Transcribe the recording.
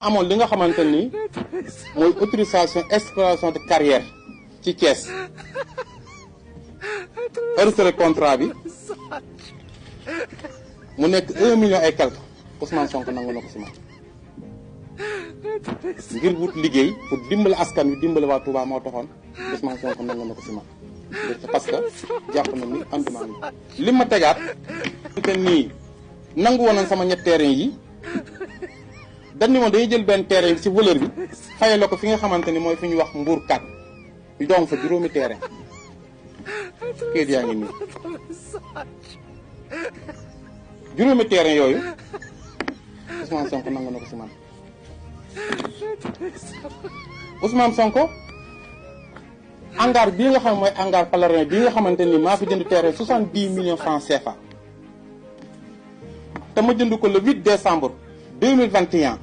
amoon li nga xamante ni mooy autorisation exploration de carrière ci Thiès enregistré contrat bi mu nekk 1 million et quelque Ousmane Sonko nangu na ko si man ngir wut liggéey pour dimbali askan wi dimbali waa Touba moo taxoon Ousmane Sonko nangu na ko si man parce que jàpp na ni anduma li ma tegaat te nii nangu woon sama ñett terrain yi dañ ni moom dañuy jël benn terrain bi ci valeur bi fayal ko fi nga xamante ni mooy fi ñu wax Mbour 4 ñu doom fa juróomi terrain kayit yaa ngi nii juróomi terrain yooyu Ousmane Sonko nangu na ko si man Ousmane Sonko hangar bii nga xam mooy hangar pèlerin bii nga xamante ni maa fi jënd terrain 70 millions francs CFA te ma jënd ko le 8 décembre 2021